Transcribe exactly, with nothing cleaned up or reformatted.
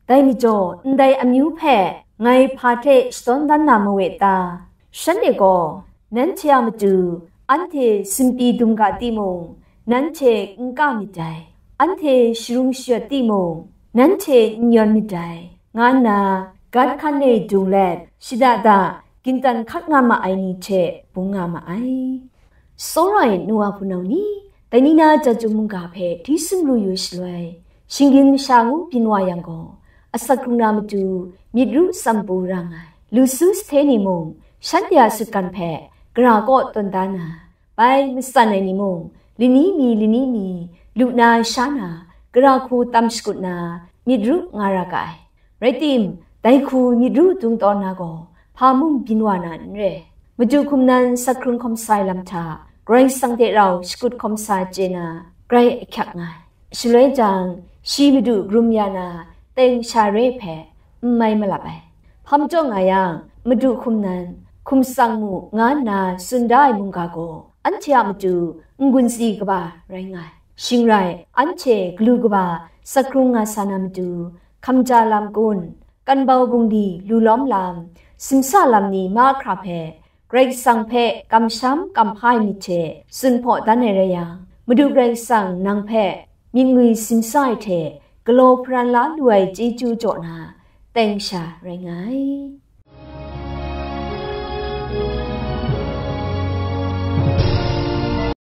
Dai majaw, ndai amyu hpe ngai hpa hte shadawn dan na mawe ta? Shanhte gaw, nanhte a matu, anhte sumpi dum ga timung, nanhte n ka myit dai, anhte sharung shayawt timung, nanhte n yawn myit dai, nga nna, gat hkan e dung let, shada da, gintan hkat nga ma ai ni hte bung nga ma ai. Tsawra ai nu wa hpunau ni, dai ni na Chyeju mungga hpe hti sumru yu shaloi, shinggyim masha ngu byin wa yang gaw, asak hkrung na matu myit ru tsam pru ra nga ai. Lu su sahte ni mung, shanhte a sutgan hpe gara kaw tawn da na, bai matsan ai ni mung, lani mi lani mi lu na sha na, gara hku tam shakut na, myit ru nga ra ga ai. Rai tim, dai hku myit ru dung taw na gaw, hpa mung byin wa na n re. Madu hkum nan sak hkrung hkawm sa ai lam hta, Karai Kasang hte rau shakut hkawm sa chye na, grai ahkyak nga ai. Shaloi jang, shi madu karum ya na, teng sha re hpe, n mai malap ai. Hpa majaw nga yang, madu hkum nan, hkum tsang mu, nga nna tsun da ai mungga gaw, anhte a matu n-gun si kaba rai nga ai. Shing rai, anhte galu kaba sak hkrung nga sa na matu, hkamja lam kun, kanbau bungli lu lawm lam, simsa lam ni mahkra hpe, Karai Kasang hpe kamsham kamhpa ai myit hte tsun hpaw dan ai rai yang, Madu Karai Kasang nang hpe myit ngwi simsa ai hte galaw hparan la lu ai chyeju jaw na, teng sha rai nga ai.